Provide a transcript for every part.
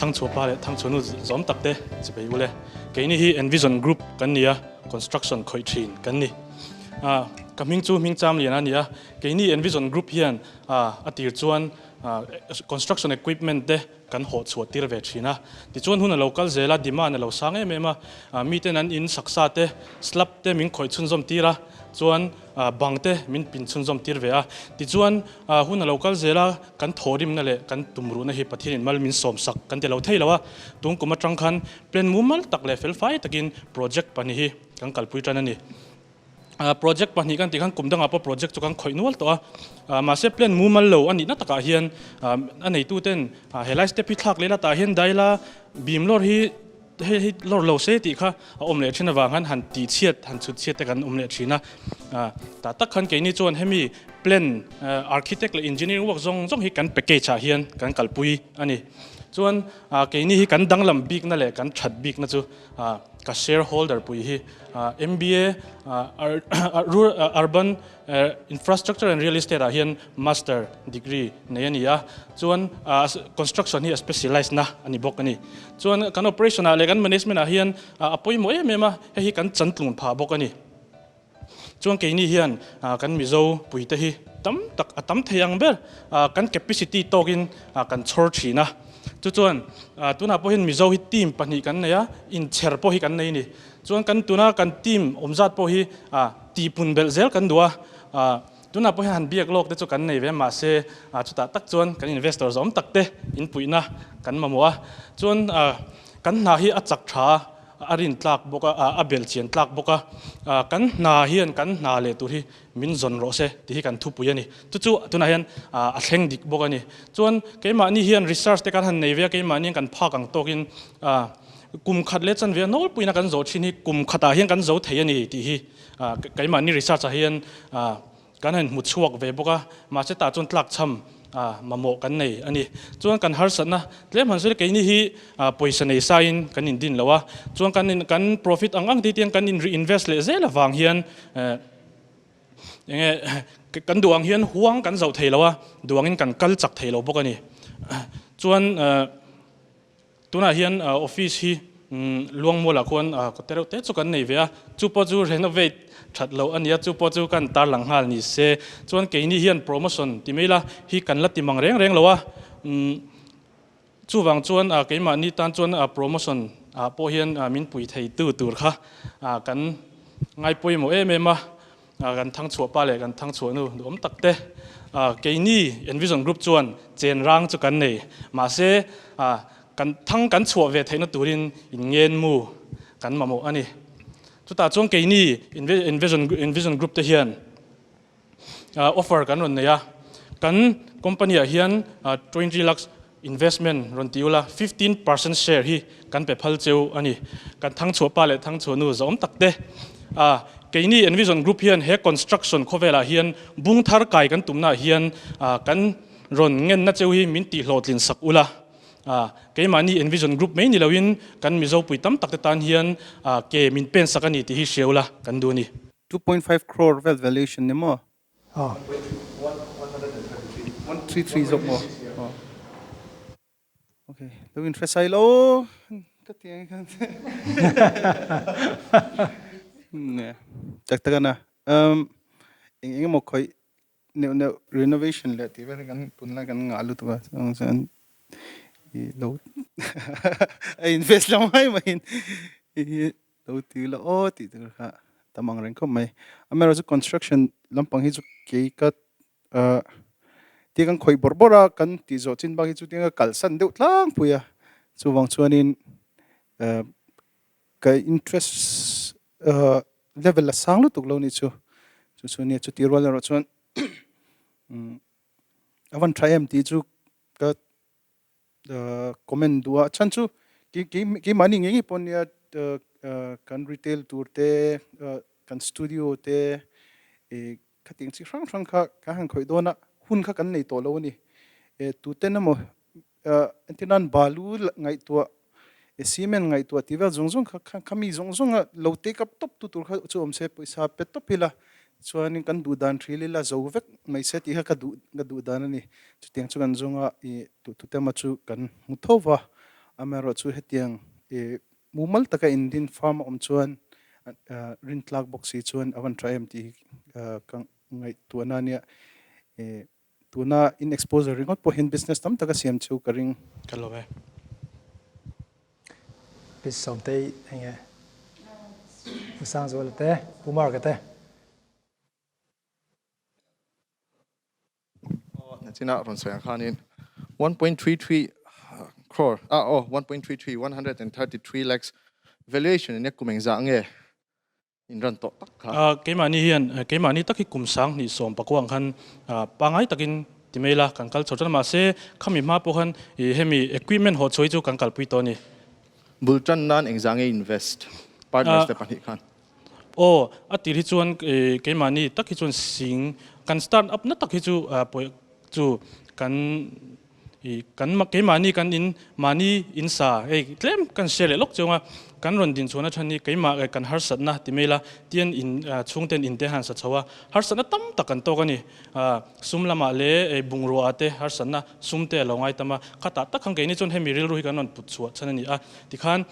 Thangchhuahpa leh Thangchhuahnu zawm tak te chipei ule. Keini hi Envision Group kan ni a, construction khawih thin kan ni. Ka hming chu hming cham lian a ni a, keini Envision Group hian a tir chuan construction equipment te kan hawh chhuah tir ve thin a. Tichuan hun a lo kal zel a, demand a lo sang em em a, miten an in saksa te, slab te min khawih chhunzawm tir a, chuan bang te min pin chhunzawm tir ve a. Tichuan hun a lo kal zel a, kan thawhrimna leh kan tumruhna hi Pathianin mal min sawmsak kan ti lo thei lo a. Tun kum atang khan plan mumal tak leh felfai takin project pahnih hi kan kalpui tan a ni. Project pahnih kan tih khan kum dangah pawh project chu kan khawih nual tawh a, mahse plan mumal lo a nihna takah hian a neituten helai step hi thlak leh la tah hian daila bim lawr hi hei hi lawr lo se tih kha a awm leh thin avang khan han tih chhiat han chhut chhiat te kan awm leh thin a, tah tak khan keini chuan hemi plan architect leh engineering work zawng zawng hi kan package ah hian kan kalpui a ni. Chuan keini hi kan danglam bikna leh kan that bikna chu Ka shareholder pui hi MBA Urban Infrastructure and Real Estate ah hian Master degree nei a ni a, chuan construction hi a specialize na a ni bawk a ni. Chuan kan operation ah leh kan management ah hian a pawimawh em em a, hei hi kan chantlung phah bawk a ni. Chuan keini hian kan Mizo puite hi tam tak a tam thei ang ber kan capacity tawkin kan chhawr thin a. Chu chuan tunah pawh hian Mizo hi team pahnih kan nei a, inchher pawh hi kan nei a ni. Chuan kan tuna kan team awm zat pawh hi tihpun belh zel kan duh a. Tunah pawh hian han biak lawk te chu kan nei ve mahse chutah tak chuan kan investor zawm tak te inpuihna kan mamawh a. Chuan kan hna hi a chak tha a. A rin tlak bawk a, a bel chian tlak bawk a, kan hna hian kan hna leh tur hi min zawn rawh se tih hi kan thupui a ni. Chu chu tunah hian a thleng dik bawk a ni. Chuan keimahni hian research te kan han nei ve a, keimahni kan phak ang tawkin kum khat leh chanve a nawlpuiin a kan zawh thin hi kum khatah hian kan zo thei a ni tih hi keimahni research ah hian Kan han hmu chhuak ve bawk a, mahse tah chuan tlakchham mamawh kan nei a ni. Chuan kan harsatna tlem han sawi keini hi pawisa nei sain kan indin lo a, chuan kan in kan profit ang ang tih kan in reinvest leh zel avang hian enge kan duh ang hian huang kan zoh thei lo a, duh angin kan kal chak thei lo bawk a ni. Chuan Tunah hian office hi Luangmualah khuan kawt reuh te chu kan nei ve a, chu pawh chu renovate that loh a nia, chu pawh chu kan tarlang nghal ni se. Chuan keini hian promotion ti mai la hi kan la ti mang reng reng lo a, chuvang chuan keimahni tan chuan promotion ah pawh hian min pui thei tu tur kha kan ngaipawimawh em em a. Kan thangchhuah pa leh kan thangchhuah nu duhawm tak te keini Envision Group chuan chen rang chu kan nei. Mahse kan thang kan chhuah ve theihna turin in ngen mu kan mamawh a ni. Chutah chuan keini Envision Envision Group te hian offer kan rawn nei a. Kan company ah hian 20 lakhs investment rawn ti ula 15% share hi kan pe phal cheu a ni. Kan thangchhuah pa leh thangchhuah nu zawm tak te keini Envision Group hian he construction khawvelah hian bung thar kai kan tumnaah hian kan rawn ngenna cheu hi min tihhlawhtlin sak ula. Keimahni Envision Group mai ni loin kan Mizo pui tam tak te tan hian ke min pen sak a ni tih hi hria ula kan duh a ni. 2.5 crore vel valuation ni maw? 133 zawk maw? Okay, lo in hre sai lo ka ti ang khan. Ne, tak tak ana. Um, eng eng emaw khoi neu neu renovation leh tih vel kan tunlai kan ngah lutuk a chuan chuan i lo a invest lo mai mai in i Lo ti la aw tih tur kha tam ang reng khawp mai. Amaherawhchu construction lampang hi chu kei ka ah tia kan khawih bawrh bawrh a, kan tih zawh chin bak hi chu tia ka kalsan deuh tlangpui a, chuvang chuanin ah ka interest ah level a sang lutuk lo nih chu, chu chu nia chuti rual erawh chuan a van tha em tih chu ka comment duh a chhan chu keimahni ngei ngei pawh nia kan retail tur te kan studio te khatiang chi hrang hrang kha kan han khawih dawn a hun kha kan nei tawh lo a ni tuten emaw entir nan balu ngaihtuah cement ngaihtuah tih vel zawng zawng kha khami zawng zawng a lo take up tawp tu tur kha chu awm se pawisa pe tawp ila Chuanin kan duh dan hril ila zo vek mai se tih kha ka duh ka duh dan a ni. Chutiang chu kan zawnga i tuhtutema chu kan hmu tho va. Amaherawhchu hetiang mumal taka indin farm a awm chuan rintlak bawk si chuan a van tha em tih hi ka ngaihtuahna a nia. Tuna in exposure ringawt pawh hian business tam tak a siam chu ka ring. Ka lawm e. Pi Sawmtei enge Pu Sangzuala te, Pu Mark-a te. Nachina rawn sawi ang khanin 1.33 crore ah aw 1.33 133 lakhs valuation in kum engzah nge in run tawh tak kha. Keimahni hian keimahni tak hi kum 20 10 ang khan pangai takin ti mai ila kan kal chho tan a mahse khami hma pawh khan hemi equipment haw chhuai chu kan kalpui tawh a ni. Bul tan nan engzah nge invest partners te pahnih khan? Aw, a tir hi chuan keimahni tak hi chuan sing kan start up na tak hi chu chu kan kan keimahni kan in mahni in sa hei tlem kan hria leh lawk chunga kan rawn din chhuahna than hi keimah kan harsatna ti mai ila tian in chhungten in te han sa chho a harsatna tam tak kan tawk a ni sum lamah leh bungrua ah te harsatna sum te a lo ngai tam a khatah tak khan keini chuan hemi rilru hi kan rawn put chhuah chhan a ni a tikhan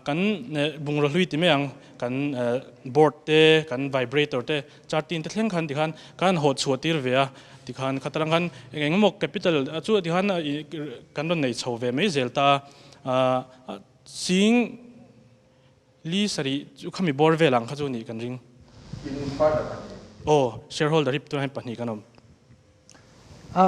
kan bungrua hlui ti mai ang kan board te kan vibrator te Chartin te thleng khan tikhan kan han haw chhuah tir ve a, tikhan khatarang khan eng eng emaw capital chu tikhan kan rawn nei chho ve mai zel ta a, sing li sarih chu khami bawr vel ang kha chu nih kan ring. In partner pahnih. Aw, shareholder hi tunah hian pahnih kan awm. A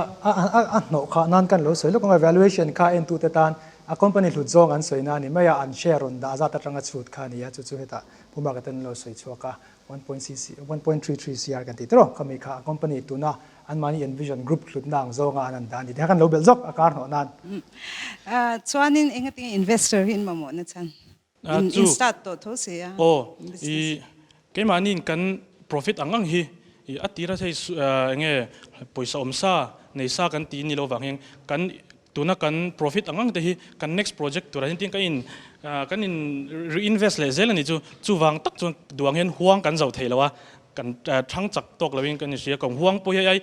a hnawh khah nan kan lo sawi lawk ang a, valuation kha entute tan a company hlut zawng an sawi na a ni mai a, an share rawn dah zat atanga chhut kha a ni a, chu chu hetah Pu Mark-a ten an lo sawi chhuak a, 1.33 CR kan tih tawh khami kha a company tuna anmahni Envision Group hlutna ang zawnga an an dah a ni. Tikha kan lo belh zawk a kar hnawh nan. Chuanin engatinge investor hi in mamawh na chhan? In start tawh tho si a. Aw, i keimahniin kan profit ang ang hi i a tira hei enge pawisa awm sa nei sa kan ti ni lo vang hian kan Tuna kan profit ang ang te hi kan next project turah hian tin kan in kan in reinvest leh zel a ni chu. Chuvang tak chuan duang hian huang kan zau thei lo a, kan thang chak tawk loin kan inhria. Kawng huang pawh hi ai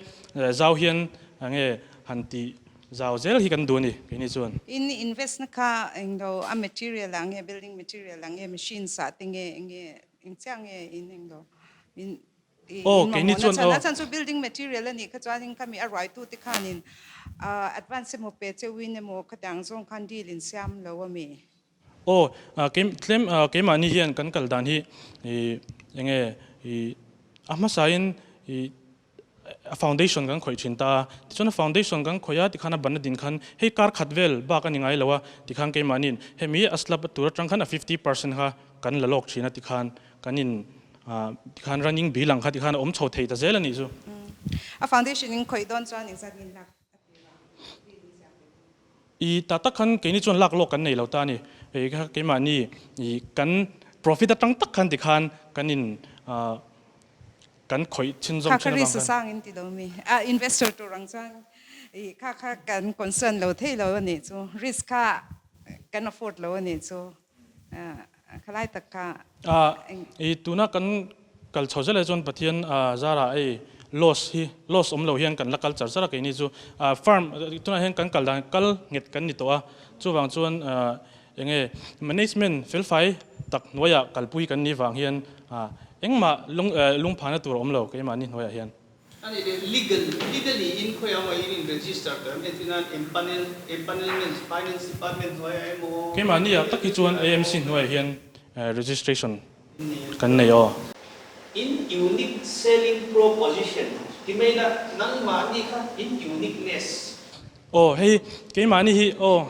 zau hian nge han tih zau zel hi kan duh a ni keini chuan. In invest na kha englo a material ah nge building material ah nge machines ah te nge enge engchiah nge in englo in Aw, keini chuan aw. A chhan chu building material a nih kha chuanin khami a ruaitute khanin advance emaw pe cheuhin emaw khatiang zawng khan deal in siam lo a mi? Aw, tlem keimahni hian kan kal dan hi enge a hmasain a foundation kan khawih thin ta a, tichuan a foundation kan khawih a tikhan a ban a din khan hei kar khat vel bak a ni ngai lo a, tikhan keimahniin hemi a slab tur atang khan a 50% kha kan la lawk thin a tikhan Kan in tikhan running bill ang kha tikhan a awm chho thei ta zel a nih chu. A foundation in khawih dawn chuan engzat nge lak a tir a? Bill in siam ve dawn. I ta tak khan keini chuan lak lawk kan nei lo ta a ni. Hei kha keimahni i kan profit atang tak khan tikhan kan in kan khawih chhin zawm thin avang khan. Kha kha risk a sang in ti lo mi? A investor tur ang chuan i kha kha kan concern lo thei lo a nih chu. Risk kha kan afford lo a nih chu. Khalai tak kha. I tuna kan kal chho zel ai chuan Pathian zarah ei loss hi loss awm lo hian kan la kal char char a keini chu farm tunah hian kan kal dan kal nghet kan ni tawh a chuvang chuan enge management felfai tak hnuaiah kalpui kan nih vang hian engmah lungphana tur a awm lo keimahni hnuaiah hian. A nih leh legal, legally in khawi ang in in register tawh em? Entirnan empanel, empanelment, finance department hnuaiah emaw. Keimahni ah tak hi chuan AMC hnuaiah hian registration kan nei aw. In unique selling proposition ti mai la, nangmahni kha in uniqueness. Aw hei keimahni hi aw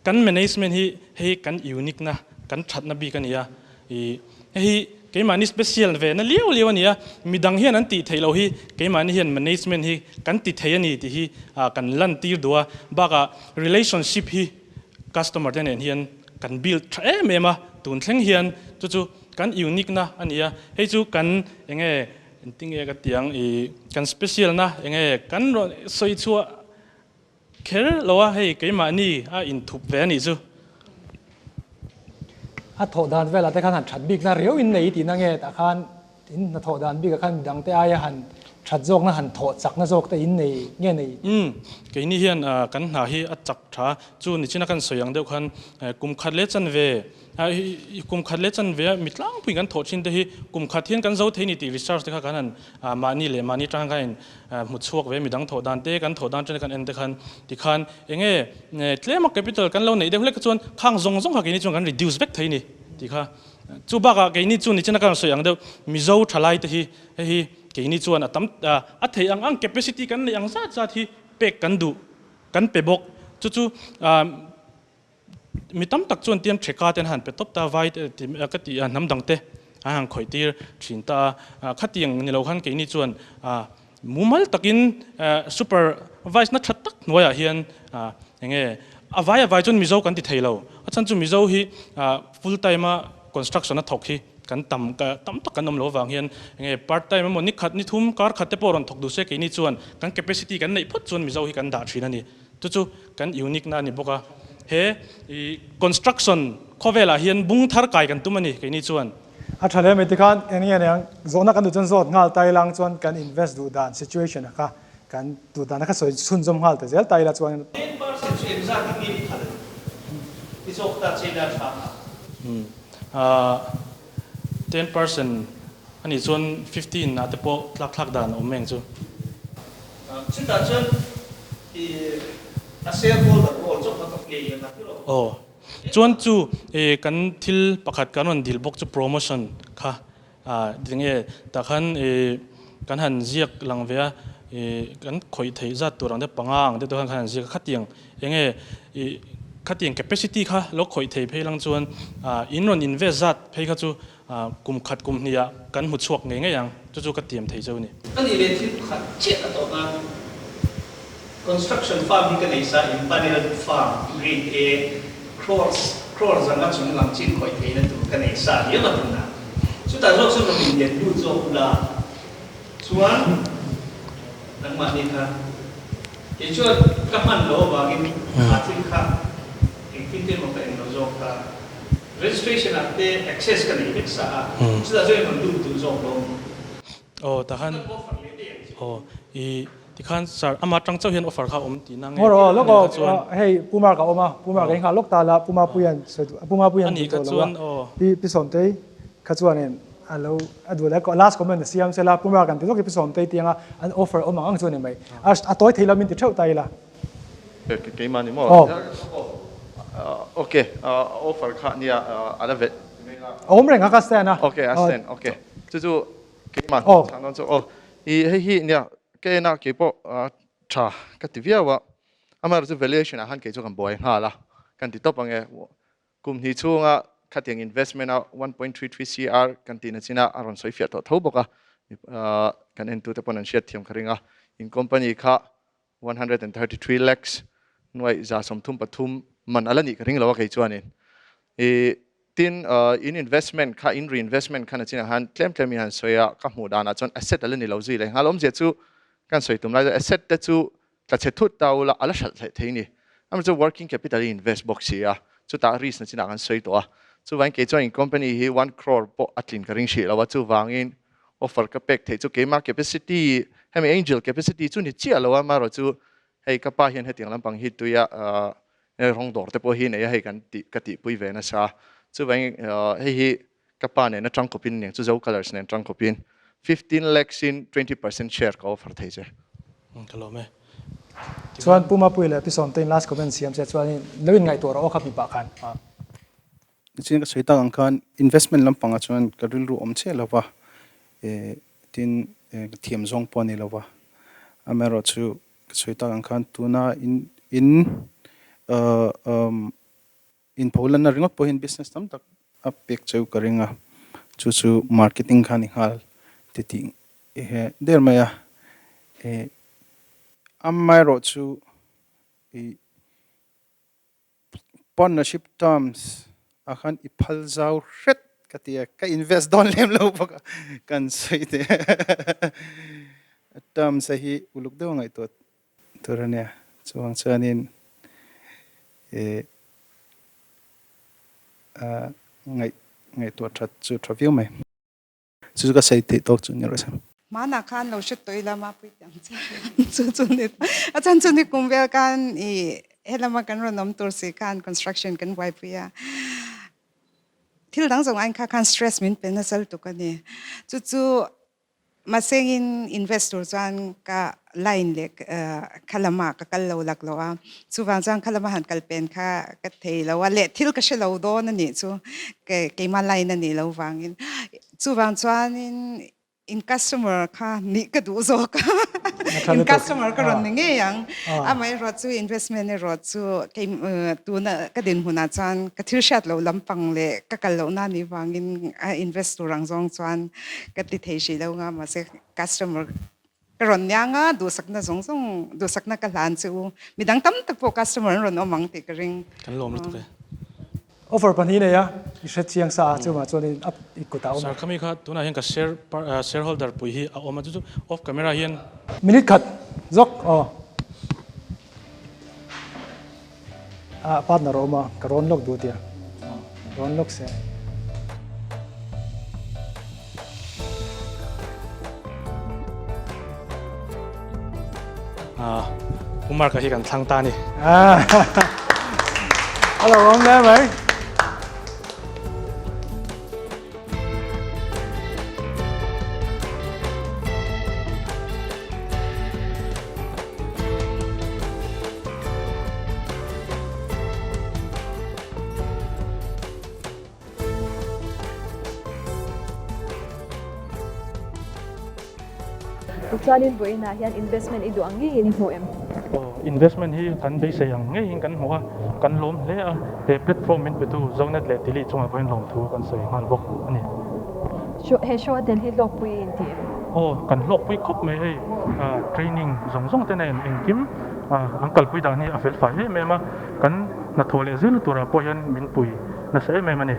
kan management hi hei kan unique na kan thatna bik a ni a. I hei hi keimahni special ve na liau liau a ni a, midang hian an tih theih loh hi keimahni hian management hi kan ti thei a ni tih hi kan lan tir duh a, bakah relationship hi customer te nen hian kan build tha em em a, tun thleng hian chu chu kan unique na a ni a, hei chu kan enge engtinge ka ti ang i kan special na enge kan rawn sawi chhuah Kher lo a, hei keimahni a inthup ve a nih chu. A thawh dan velah te khan han that bikna riau in nei tihna nge tah khan in hnathawh dan bikah khan midangte aia han That zawkna han thawh chakna zawk te in nei nge nei? Umm, keini hian kan hna hi a chak tha. Chu nichina kan sawi ang deuh khan kum khat leh chanve, kum khat leh chanve a mi tlangpui kan thawh thin te hi kum khat hian kan zo thei ni tih research te kha kan han mahni leh mahni tang khan in hmu chhuak ve midang thawh dan te kan thawh dan tana kan en te khan tikhan enge tlema capital kan lo neih deuh hlek kha chuan khang zawng zawng kha keini chuan kan reduce vek thei ni tih kha. Chu bakah keini chu nichina kan sawi ang deuh Mizo thalai te hi hei hi keini chuan a tam a theih ang ang capacity kan neih ang zat zat hi pek kan duh kan pe bawk. Chu chu mi tam tak chuan tian theka te an han pe tawp ta vai te ka tih a hnam dang te an han khawih tir thin ta a. Khatiang ni lo khan keini chuan mumal takin super vice na tha tak hnuaiah hian enge a vai a vai chuan Mizo kan ti thei lo. A chhan chu Mizo hi full time a construction a thawk hi kan tam tam tak kan awm lo avang hian enge part time emaw ni khat ni thum kar khat te pawh rawn thawk duh se keini chuan kan capacity kan neih phawt chuan Mizo hi kan dah thin a ni. Chu chu kan unique na a ni bawk a. He i construction khawvelah hian bung thar kai kan tum a ni keini chuan. A tha hle mai tikhan eng nge niang zawhna kan duh chuan zawt nghal ta ila ang chuan kan invest duh dan situation a kha kan duh dan a kha sawi chhunzawm nghal ta zel ta ila chuan. 10% chu engzat in nge i phal i zawk ta che ila tha ang. 10% a nih chuan 15 ah te pawh tlak thlak dan a awm eng chu. Chutah chuan i a shareholder role chauh kha ka play a na tilo. Aw. Chuan chu i kan thil pakhat kan rawn dil bawk chu promotion kha tinge tah khan i kan han ziak lang ve a i kan khawih theih zat tur ang te panga ang te khan kan han ziak a khatiang enge i khatiang capacity kha lo khawih thei phei lang chuan in rawn invest zat phei kha chu Kum khat kum hniah kan hmu chhuak ngei ngei ang, chu chu ka tiam thei cheu ni. Ka nih leh thil pakhat chiah ka tawh a, construction farm hi ka nei sa in panel farm grade A crores crore zanga chung lam chin khawih theihna tur ka nei sa riau a tunah chutah zawk chuan rawn inlet lut zawk ula chuan nangmahni kha kei chuan ka hman loh avangin kha thil kha engtin te emaw ka englo zawk ta. Registration ah te access ka nei vek sa a, chutah chuan i rawn lut duh zawk lo maw? Aw tahan aw i tikhan sir ama tang chauh hian offer kha a awm tihna nge Ngawr aw lawk aw hei Pu Mark a awm a, Pu Mark a inghah lawk ta la, Pu Mapuia'n sawi duh Pu Mapuia'n duh tawh lo a, Pi Pi Sawmtei kha chuanin a lo a duh leh last comment a siam sela Pu Mark an ti lawk i Pi Sawmtei tianga an offer awm ang ang chu a ni mai, a tawi thei lo min ti theuh ta ila. Keimah ni maw? Ok, offer kha nia a la vet mai la. A awm reng a ka stand a. Ok, a stand, ok. Chu chu keimah chhan dawn chu aw. I hei hi nia ka en a keipawh tha ka ti viau a. Amaherawhchu chu valuation ah khan kei chu kan buai nghal a, kan ti tawp ang e. Kum hnih chhunga khatiang investment a 1.33 cr kan tihna chin a a rawn sawi fiah tawh tho bawk a. Kan entute pawn an hriat thiam ka ring a. In company kha 133 lakhs nuaih 133 man a la nih ka ring lo a kei chuanin i tin in investment kha in reinvestment khan a chinah khan tlem tlem in han sawi a ka hmuh danah chuan asset a la ni lo zui leh nghal awmzia chu kan sawi tum lai chuan asset te chu tla chhe thut ta ula a la hralh theih thei ni amaherawhchu chu working capital i invest bawk si a chutah risk na chinah kan sawi tawh a chuvangin kei chuan in company hi one crore pawh a tlin ka ring hrih lo a chuvangin Offer ka pek theih chu keimah capacity, hemi angel capacity chu ni chiah lo a, amaherawh chu hei ka pa hian hetiang lampang hi tuia rawng dawr te pawh hi nei a, hei kan tih ka tihpui ve nasa. Chuvangin hei hi ka pa nena tangkawpin aniang chu Zo Colours nen tangkawpin 15 lakhs in 20% share ka offer thei che. Ka lawm e. Chuan Pu Mapuii leh Pi Sawmtein last comment siam che chuanin lo inngaihtuah rawh aw kha mi pah khan. Tichuan ka sawi tak ang khan investment lampangah chuan ka rilru awm chiah lo va, tin ka thiam zawng pawh a ni lo va. Amaherawhchu ka sawi tak ang khan tuna in in inpholanna ringawt pawh hian business tam tak a pek cheu ka ring a, chu chu marketing kha a ni nghal titih der mai a. Amaherawhchu ih Partnership terms ah khan i phal zau hret ka ti a, ka invest dawn lem lo bawk a, kan sawi teh a terms a hi uluk deuh a ngaihtuah tur a nia, chuvang chuanin eh ngaih ngaihtuah that chu tha viau mai. Chu chu ka sawi theih tawk chu ni rawh se. Hmanah khan lo hre tawh ila mapui tih ang chiah chu chu ni a chan chu ni kum vel khan i helama kan rawn awm tur si khan construction kan buaipui a thil dang zawng aiin kha khan stress min pe nasa lutuk a ni chu chu mahsengin invest tur chuan ka line leh kha lamah ka kal lo lak lo a chuvang chuan kha lama han kal pen kha ka thei lo a leh thil ka hre lo dawn a nih chu keimah line a nih lo vangin chuvang chuanin In customer kha nih ka duh zawk a, in customer ka rawn ni ngei ang. Amaherawh chu investment erawh chu kei tuna ka dinhmunah chuan ka thil hriat loh lampang leh ka kal lohna anih vangin a invest tur ang zawng chuan ka ti thei hrih lo nga mahse customer ka rawn nia nga duhsakna zawng zawng duhsakna ka hlan che u. Midang tam tak pawh customer an rawn awm ang tih ka ring. Kan lawm lutuk e. Offer pahnih nei a, i hre chiang sa a, chuvang chuan in i kut ah a awm. Sir, khami kha tunah hian ka share shareholder pui hi a awm a, chu chu off camera hian. Minute khat zawk aw. Ah partner a awm a, ka rawn lawk duh tia, rawn lawk se. Ah, Pu Mark-a hi kan thlang ta a ni. A lo awm hle mai. Tichuanin vawiinah hian investment i duh ang ngeiin i hmu em? Aw, investment hi kan beisei ang ngeiin kan hmu a, kan lawm hle a, he platform min petu Zonet leh Tili chungah pawhin lawmthu kan sawi nghal bawk a ni. He show a tel hi hlawkpui i inti em? Aw, kan hlawkpui khawp mai hei, training zawng zawng te nen engkim an kalpui dan hi a fel fai em em a, kan hnathawh leh zir turah pawh hian min pui nasa em em a ni.